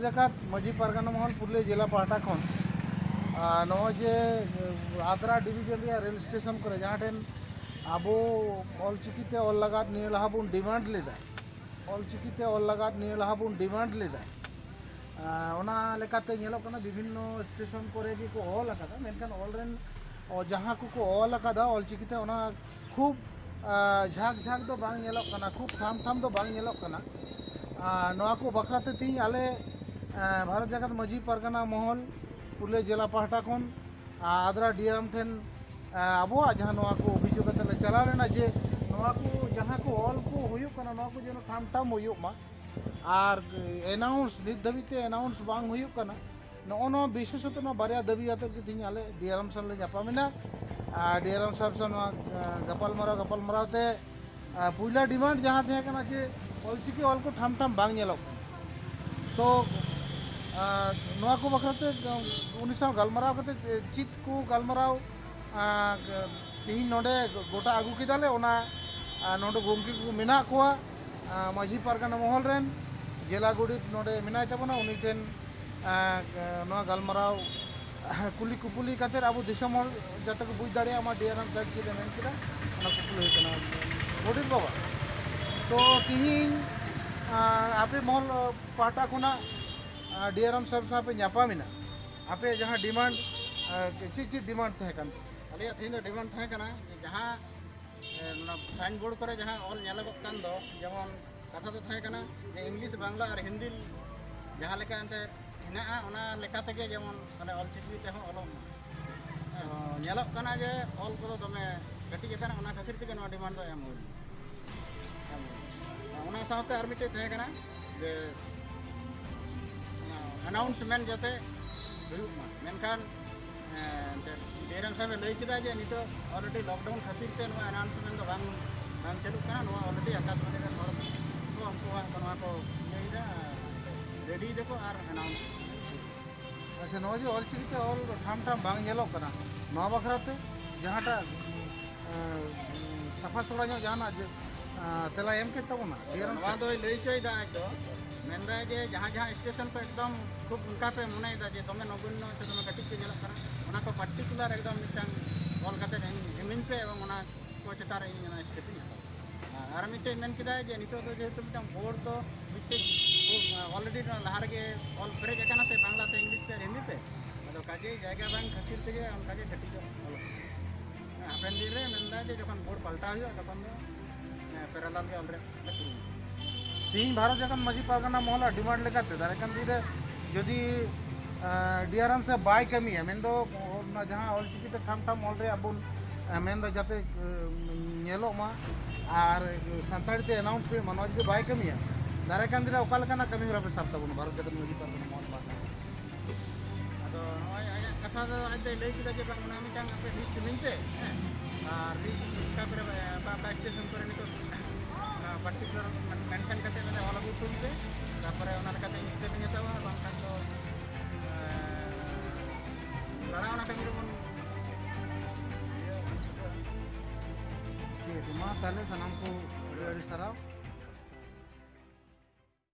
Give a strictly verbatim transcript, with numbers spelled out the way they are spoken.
ᱡᱟᱠᱟᱛ ᱢᱟᱹᱡᱷᱤ ᱯᱟᱨᱜᱟᱱᱟ ᱢᱚᱦᱚᱞ ᱯᱩᱨᱩᱞᱤᱭᱟᱹ ᱡᱮᱞᱟ ᱯᱟᱦᱴᱟ ᱠᱷᱚᱱ, ᱟᱨ ᱱᱚᱜᱼᱚᱭ ᱡᱮ ᱟᱫᱽᱨᱟ ᱰᱤᱵᱷᱤᱡᱚᱱ ᱨᱮᱭᱟᱜ ᱨᱮᱞ ᱥᱴᱮᱥᱚᱱ ᱠᱚᱨᱮ ᱡᱟᱦᱟᱸ ᱴᱷᱮᱱ ᱟᱵᱚ ᱚᱞᱪᱤᱠᱤ ᱛᱮ ᱚᱞ ᱞᱟᱜᱟᱫ ᱱᱤᱭᱟᱹ ᱞᱟᱦᱟ ᱵᱚᱱ ᱰᱤᱢᱟᱱᱰ ᱞᱮᱫᱟ, ᱚᱞᱪᱤᱠᱤ ᱛᱮ ᱚᱞ ᱞᱟᱜᱟᱫ ᱱᱤᱭᱟᱹ ᱞᱟᱦᱟ ᱵᱚᱱ ᱰᱤᱢᱟᱱᱰ ᱞᱮᱫᱟ, ᱟᱨ ᱚᱱᱟ ᱞᱮᱠᱟᱛᱮ ᱧᱮᱞᱚᱜ ᱠᱟᱱᱟ ᱵᱤᱵᱷᱤᱱᱱᱚ ᱥᱴᱮᱥᱚᱱ ᱠᱚᱨᱮ ᱜᱮᱠᱚ ᱚᱞ ᱟᱠᱟᱫᱟ, ᱢᱮᱱᱠᱷᱟᱱ ᱚᱞ ᱨᱮᱱ ᱚ, ᱡᱟᱦᱟᱸ ᱠᱚᱠᱚ ᱚᱞ ᱟᱠᱟᱫᱟ ᱚᱞᱪᱤᱠᱤ ᱛᱮ, ᱚᱱᱟ ᱠᱷᱩᱵ, ᱟ, ᱡᱷᱟᱠ ᱡᱷᱟᱠ ᱫᱚ ᱵᱟᱝ ᱧᱮᱞᱚᱜ ᱠᱟᱱᱟ, ᱠᱷᱩᱵ ᱴᱷᱟᱢ ᱴᱷᱟᱢ ᱫᱚ ᱵᱟᱝ ᱧᱮᱞᱚᱜ ᱠᱟᱱᱟ᱾ ᱟᱨ ᱱᱚᱣᱟ ᱠᱚ ᱵᱟᱠᱷᱨᱟ ᱛᱮ ᱛᱮᱦᱤᱧ ᱟᱞᱮ, ᱟ, ᱵᱷᱟᱨᱚᱛ ᱡᱟᱠᱟᱛ ᱢᱟᱹᱡᱷᱤ ᱯᱟᱨᱜᱟᱱᱟ ᱢᱚᱦᱚᱞ ᱯᱩᱨᱩᱞᱤᱭᱟᱹ ᱡᱮᱞᱟ ᱯᱟᱦᱴᱟ ᱠᱷᱚᱱ, ᱟ, ᱟᱫᱽᱨᱟ ᱰᱤ ᱟᱨ ᱮᱢ ᱴᱷᱮᱱ, ᱟ, ᱟᱵᱚᱣᱟᱜ ᱡᱟᱦᱟᱸ ᱱᱚᱣᱟ ᱠᱚ ᱚᱵᱷᱤᱡᱳᱜᱽ ᱠᱟᱛᱮ ᱞᱮ ᱪᱟᱞᱟᱣ ᱞᱮᱱᱟ ᱡᱮ ᱱᱚᱣᱟ ᱠᱚ ᱡᱟᱦᱟᱸ ᱠᱚ ᱚᱞ ᱠᱚ ᱦᱩᱭᱩᱜ ᱠᱟᱱᱟ, ᱱᱚᱣᱟ ᱠᱚ ᱡᱮᱱᱚ ᱴᱷᱟᱢ ᱴᱷᱟᱢ ᱦᱩᱭᱩᱜ ᱢᱟ᱾ ᱟᱨ ᱮᱱᱟᱣᱩᱱᱥ, ᱱᱤᱛ ᱫᱷᱟᱹᱵᱤᱡ ᱛᱮ ᱮᱱᱟᱣᱩᱱᱥ ᱵᱟᱝ ᱦᱩᱭᱩᱜ ᱠᱟᱱᱟ᱾ ᱱᱚᱜᱼᱚ ᱱᱚᱣᱟ ᱵᱤᱥᱮᱥᱚᱛᱚ ᱱᱚᱣᱟ ᱵᱟᱨᱭᱟ ᱫᱟᱹᱵᱤ ᱟᱛᱮᱫ ᱜᱮ ᱛᱮᱦᱤᱧ ᱟᱞᱮ ᱰᱤ ᱟᱨ ᱮᱢ ᱥᱟᱶ ᱞᱮ ᱧᱟᱯᱟᱢ ᱮᱱᱟ᱾ ᱟᱨ ᱰᱤ ᱟᱨ ᱮᱢ ᱥᱟᱦᱮᱵᱽ ᱥᱟᱶ ᱱᱚᱣᱟ, ᱟ, ᱜᱟᱯᱟᱞᱢᱟᱨᱟᱣ, ᱜᱟᱯᱟᱞᱢᱟᱨᱟᱣ ᱛᱮ, ᱟ, ᱯᱩᱭᱞᱟ ᱰᱤᱢᱟᱱᱰ ᱡᱟᱦᱟᱸ ᱛᱟᱦᱮᱸ ᱠᱟᱱᱟ ᱡᱮ ᱚᱞᱪᱤᱠᱤ ᱚᱞ ᱠᱚ ᱴᱷᱟᱢ ᱴᱷᱟᱢ ᱵᱟᱝ ᱧᱮᱞᱚᱜ ᱠᱟᱱᱟ᱾ ᱛᱚ, ᱟ, ᱱᱚᱣᱟ ᱠᱚ ᱵᱟᱠᱷᱨᱟ ᱛᱮ, ᱟ, ᱩᱱᱤ ᱥᱟᱶ ᱜᱟᱞᱢᱟᱨᱟᱣ ᱠᱟᱛᱮ, ᱮ, ᱪᱮᱫ ᱠᱚ ᱜᱟᱞᱢᱟᱨᱟᱣ, ᱟ, ᱛᱮᱦᱤᱧ ᱱᱚᱰᱮ ᱜᱚᱴᱟ ᱟᱹᱜᱩ ᱠᱮᱫᱟᱞᱮ, ᱚᱱᱟ, ᱟ, ᱱᱚᱰᱮ ᱜᱚᱢᱠᱮ ᱠᱚ ᱢᱮᱱᱟᱜ ᱠᱚᱣᱟ, ᱟ, ᱢᱟᱹᱡᱷᱤ ᱯᱟᱨᱜᱟᱱᱟ ᱢᱚᱦᱚᱞ ᱨᱮᱱ ᱡᱮᱞᱟ ᱜᱚᱰᱮᱛ ᱱᱚᱰᱮ ᱢᱮᱱᱟᱭ ᱛᱟᱵᱚᱱᱟ, ᱩᱱᱤ ᱴᱷᱮᱱ, ᱟ, ᱱᱚᱣᱟ ᱜᱟᱞᱢᱟᱨᱟᱣ ᱠᱩᱞᱤ ᱠᱩᱯᱩᱞᱤ ᱠᱟᱛᱮᱫ ᱟᱵᱚ ᱫᱤᱥᱚᱢ ᱦᱚᱲ ᱡᱟᱛᱮ ᱠᱚ ᱵᱩᱡᱽ ᱫᱟᱲᱮᱭᱟᱜ ᱢᱟ ᱰᱤ ᱟᱨ ᱮᱢ ᱥᱟᱦᱮᱵᱽ ᱪᱮᱫ ᱮ ᱢᱮᱱ ᱠᱮᱫᱟ, ᱚᱱᱟ ᱠᱩᱠᱞᱤ ᱦᱩᱭᱩᱜ ᱠᱟᱱᱟ᱾ ᱜᱚᱰᱮᱛ ᱵᱟᱵᱟ, ᱛᱚ ᱛᱤᱦᱤᱧ, ᱟ, ᱟᱯᱮ ᱢᱚᱦᱚᱞ ᱯᱟᱦᱴᱟ ᱠᱷᱚᱱᱟᱜ, ᱟ, ᱰᱤ ᱟᱨ ᱮᱢ ᱥᱟᱦᱮᱵᱽ ᱥᱟᱶ ᱯᱮ ᱧᱟᱯᱟᱢ ᱮᱱᱟ, ᱟᱯᱮᱭᱟᱜ ᱡᱟᱦᱟᱸ ᱰᱤᱢᱟᱱᱰ, ᱟ, ᱪᱮᱫ ᱪᱮᱫ ᱰᱤᱢᱟᱱᱰ ᱛᱟᱦᱮᱸ ᱠᱟᱱ ᱛᱟᱯᱮᱭᱟ? ᱟᱞᱮᱭᱟᱜ ᱛᱤᱦᱤᱧ ᱫᱚ ᱰᱤᱢᱟᱱᱰ ᱛᱟᱦᱮᱸ ᱠᱟᱱᱟ ᱡᱮ ᱡᱟᱦᱟᱸ, ᱮ, ᱚᱱᱟ ᱥᱟᱭᱤᱱ ᱵᱳᱨᱰ ᱠᱚᱨᱮ ᱡᱟᱦᱟᱸ ᱚᱞ ᱧᱮᱞᱚᱜᱚᱜ ᱠᱟᱱ ᱫᱚ, ᱡᱮᱢᱚᱱ ᱠᱟᱛᱷᱟ ᱫᱚ ᱛᱟᱦᱮᱸ ᱠᱟᱱᱟ ᱡᱮ ᱤᱝᱞᱤᱥ, ᱵᱟᱝᱞᱟ ᱟᱨ ᱦᱤᱱᱫᱤ ᱡᱟᱦᱟᱸ ᱞᱮᱠᱟ ᱮᱱᱛᱮ ᱦᱮᱱᱟᱜᱼᱟ, ᱚᱱᱟ ᱞᱮᱠᱟ ᱛᱮᱜᱮ ᱡᱮᱢᱚᱱ ᱟᱞᱮ ᱚᱞᱪᱤᱠᱤ ᱛᱮᱦᱚᱸ ᱚᱞᱚᱜ ᱢᱟ᱾ ᱦᱮᱸ᱾ ᱚ, ᱧᱮᱞᱚᱜ ᱠᱟᱱᱟ ᱡᱮ ᱚᱞ ᱠᱚᱫᱚ ᱫᱚᱢᱮ ᱠᱟᱹᱴᱤᱡ ᱟᱠᱟᱱᱟ, ᱚᱱᱟ ᱠᱷᱟᱹᱛᱤᱨ ᱛᱮᱜᱮ ᱱᱚᱣᱟ ᱰᱤᱢᱟᱱᱰ ᱫᱚ ᱮᱢ ᱦᱩᱭ ᱞᱮᱱᱟ᱾ ᱮᱢ ᱦᱩᱭ ᱞᱮᱱᱟ᱾ ᱚᱱᱟ ᱥᱟᱶᱛᱮ ᱟᱨ ᱢᱤᱫᱴᱮᱡ ᱛᱟᱦᱮᱸ ᱠᱟᱱᱟ ᱡᱮ, ᱚᱱᱟ ᱟᱱᱟᱣᱩᱱᱥᱢᱮᱱᱴ ᱡᱟᱛᱮ ᱦᱩᱭᱩᱜ ᱢᱟ, ᱢᱮᱱᱠᱷᱟᱱ, ᱦᱮᱸ, ᱮᱱᱛᱮᱫ ᱰᱤ ᱟᱨ ᱮᱢ ᱥᱟᱦᱮᱵᱽ ᱮ ᱞᱟᱹᱭ ᱠᱮᱫᱟ ᱡᱮ ᱱᱤᱛᱚᱜ already lockdown ᱠᱷᱟᱹᱛᱤᱨ ᱛᱮ ᱱᱚᱣᱟ ᱟᱱᱟᱣᱩᱱᱥᱢᱮᱱᱴ ᱫᱚ ᱵᱟᱝ, ᱵᱟᱝ ᱪᱟᱹᱞᱩᱜ ᱠᱟᱱᱟ, ᱱᱚᱣᱟ already ᱟᱠᱟᱥᱵᱟᱬᱤ ᱨᱮᱱ ᱦᱚᱲ ᱠᱚ ᱩᱱᱠᱩᱣᱟᱜ ᱱᱚᱣᱟ ᱠᱚ ᱤᱭᱟᱹᱭᱮᱫᱟ, ᱨᱮᱰᱤᱭ ᱫᱟᱠᱚ ᱟᱨ ᱟᱱᱟᱣᱩᱱᱥ᱾ ᱟᱪᱪᱷᱟ, ᱱᱚᱜᱼᱚᱭ ᱡᱮ ᱚᱞᱪᱤᱠᱤ ᱛᱮ ᱚᱞ ᱴᱷᱟᱢ ᱴᱷᱟᱢ ᱵᱟᱝ ᱧᱮᱞᱚᱜ ᱠᱟᱱᱟ, ᱱᱚᱣᱟ ᱵᱟᱠᱷᱨᱟ ᱛᱮ ᱡᱟᱦᱟᱸᱴᱟᱜ, ᱮᱸ, ᱥᱟᱯᱷᱟ ᱥᱚᱲᱟ ᱧᱚᱜ ᱡᱟᱦᱟᱱᱟᱜ ᱡᱮ, ᱮᱸ, ᱛᱮᱞᱟᱭ ᱮᱢ ᱠᱮᱫ ᱛᱟᱵᱚᱱᱟ, ᱰᱤ ᱟᱨ ᱮᱢ ᱱᱚᱣᱟ ᱥᱟᱦᱮᱵᱽ? ᱫᱚᱭ ᱞᱟᱹᱭ ᱦᱚᱪᱚᱭᱮᱫᱟ ᱟᱡ ᱫᱚ, ᱢᱮᱱᱫᱟᱭ ᱡᱮ ᱡᱟᱦᱟᱸ ᱡᱟᱦᱟᱸ ᱥᱴᱮᱥᱚᱱ ᱠᱚ ᱮᱠᱫᱚᱢ ᱠᱷᱩᱵ ᱚᱱᱠᱟ ᱯᱮ ᱢᱚᱱᱮᱭᱮᱫᱟ ᱡᱮ ᱫᱚᱢᱮ ᱱᱚᱜᱚᱱᱱᱚ ᱥᱮ ᱫᱚᱢᱮ ᱠᱟᱹᱴᱤᱡ ᱯᱮ ᱧᱮᱞᱚᱜ ᱠᱟᱱᱟ, ᱚᱱᱟ ᱠᱚ ᱯᱟᱨᱴᱤᱠᱩᱞᱟᱨ ᱮᱠᱫᱚᱢ ᱢᱤᱫᱴᱟᱝ ᱚᱞ ᱠᱟᱛᱮ ᱮᱢ, ᱮᱢᱟᱹᱧ ᱯᱮ, ᱮᱵᱚᱝ ᱚᱱᱟ ᱠᱚ ᱪᱮᱛᱟᱱ ᱨᱮ ᱤᱧ ᱚᱱᱟ ᱥᱴᱮᱯ ᱤᱧ ᱦᱟᱛᱟᱣᱟ᱾ ᱟᱨ ᱢᱤᱫᱴᱮᱡ ᱢᱮᱱ ᱠᱮᱫᱟᱭ ᱡᱮ ᱱᱤᱛᱚᱜ ᱫᱚ ᱡᱮᱦᱮᱛᱩ ᱢᱤᱫᱴᱟᱝ ᱵᱳᱨᱰ ᱫᱚ ᱢᱤᱫᱴᱮᱡ ᱚᱞᱨᱮᱰᱤ ᱞᱟᱦᱟ ᱨᱮᱜᱮ ᱚᱞ ᱯᱮᱨᱮᱡ ᱟᱠᱟᱱᱟ ᱥᱮ ᱵᱟᱝᱞᱟ ᱛᱮ, ᱤᱝᱞᱤᱥ ᱛᱮ ᱟᱨ ᱦᱤᱱᱫᱤ ᱛᱮ, ᱟᱫᱚ ᱠᱟᱡᱮ ᱡᱟᱭᱜᱟ ᱵᱟᱝ ᱠᱷᱟᱹᱛᱤᱨ ᱛᱮᱜᱮ ᱚᱱᱠᱟᱜᱮ ᱠᱟᱹᱴᱤᱡ ᱫᱚ ᱚᱞᱚᱜ ᱠᱟᱱᱟ᱾ ᱦᱟᱯᱮᱱ ᱫᱤᱱ ᱨᱮ ᱢᱮᱱᱫᱟ ᱡᱮ ᱡᱚᱠᱷᱚᱱ ᱵᱳᱨᱰ ᱯᱟᱞᱴᱟᱣ ᱦᱩᱭᱩᱜᱼᱟ ᱛᱚᱠᱷᱚᱱ ᱫᱚ ᱯᱮᱨᱟᱞᱟᱞ ᱜᱮ ᱚᱞ ᱨᱮᱭᱟᱜ ᱞᱮ ᱠᱩᱨᱩᱢᱩᱴᱩᱭᱟ᱾ ᱛᱮᱦᱤᱧ ᱵᱷᱟᱨᱚᱛ ᱡᱟᱠᱟᱛ ᱢᱟᱹᱡᱷᱤ ᱯᱟᱨᱜᱟᱱᱟ ᱢᱚᱦᱚᱞᱟᱜ ᱰᱤᱢᱟᱱᱰ ᱞᱮᱠᱟᱛᱮ ᱫᱟᱨᱟᱭ ᱠᱟᱱ ᱫᱤᱱ ᱨᱮ ᱡᱩᱫᱤ ᱰᱤᱟᱨᱟᱢ ᱥᱮ ᱵᱟᱭ ᱠᱟᱹᱢᱤᱭᱟ, ᱢᱮᱱᱫᱚ ᱚᱱᱟ ᱡᱟᱦᱟᱸ ᱚᱞᱪᱤᱠᱤ ᱛᱮ ᱴᱷᱟᱢ ᱴᱷᱟᱢ ᱚᱞ ᱨᱮᱭᱟᱜ ᱵᱚᱱ ᱢᱮᱱᱫᱟ ᱡᱟᱛᱮ ᱧᱮᱞᱚᱜ ᱢᱟ ᱟᱨ ᱥᱟᱱᱛᱟᱲᱤ ᱛᱮ ᱮᱱᱟᱣᱩᱱᱥ ᱦᱩᱭᱩᱜ ᱢᱟ, ᱱᱚᱣᱟ ᱡᱩᱫᱤ ᱵᱟᱭ ᱠᱟᱹᱢᱤᱭᱟ, ᱫᱟᱨᱟᱭ ᱠᱟᱱ ᱫᱤᱱ ᱨᱮ ᱚᱠᱟ ᱞᱮᱠᱟᱱᱟᱜ ᱠᱟᱹᱢᱤ ᱦᱚᱨᱟ ᱯᱮ ᱥᱟᱵ ᱛᱟᱵᱚᱱᱟ ᱵᱷᱟᱨᱚᱛ ᱡᱟᱠᱟᱛ ᱢᱟᱹᱡᱷᱤ ᱯᱟᱨᱜᱟᱱᱟ ᱢᱚᱦᱚᱞ ᱯᱟᱦᱴᱟ? ᱟᱫᱚ ᱱᱚᱜᱼᱚᱭ ᱟᱭᱟᱜ ᱠᱟᱛᱷᱟ ᱫᱚ ᱟᱡ ᱫᱚᱭ ᱞᱟᱹᱭ ᱠᱮᱫᱟ ᱡᱮ ᱵᱟᱝ ᱚᱱᱟ ᱢᱤᱫᱴᱟᱝ ᱟᱯᱮ ᱞᱤᱥᱴ ᱤᱢᱟᱹᱧ ᱯᱮ, ᱦᱮᱸ, ᱟᱨ ᱞᱤᱥᱴ ᱚᱠᱟ ᱠᱚᱨᱮ ᱚᱠᱟ ᱚᱠᱟ ᱥᱴᱮᱥᱚᱱ ᱠᱚᱨᱮ ᱱᱤᱛᱚᱜ ᱯᱟᱨᱴᱤᱠᱩᱞᱟᱨ ᱢᱮᱱᱥᱮᱱ ᱠᱟᱛᱮ ᱢᱮᱱᱫᱟ ᱚᱞ ᱟᱹᱜᱩ ᱦᱚᱴᱚᱧ ᱯᱮ, ᱛᱟᱨᱯᱚᱨᱮ ᱚᱱᱟ ᱞᱮᱠᱟᱛᱮ ᱤᱧ ᱥᱴᱮᱯ ᱤᱧ ᱦᱟᱛᱟᱣᱟ, ᱵᱟᱝᱠᱷᱟᱱ ᱫᱚ ᱞᱟᱲᱟᱣ ᱚᱱᱟ ᱠᱟᱹᱢᱤ ᱨᱮᱵᱚᱱ ᱤᱭᱟᱹ ᱪᱷᱩᱴᱟᱹᱜᱼᱟ᱾ ᱴᱷᱤᱠ ᱟᱪᱷᱮ, ᱢᱟ ᱛᱟᱦᱚᱞᱮ ᱥᱟᱱᱟᱢ ᱠᱚ ᱟᱹᱰᱤ ᱟᱹᱰᱤ ᱥᱟᱨᱦᱟᱣ᱾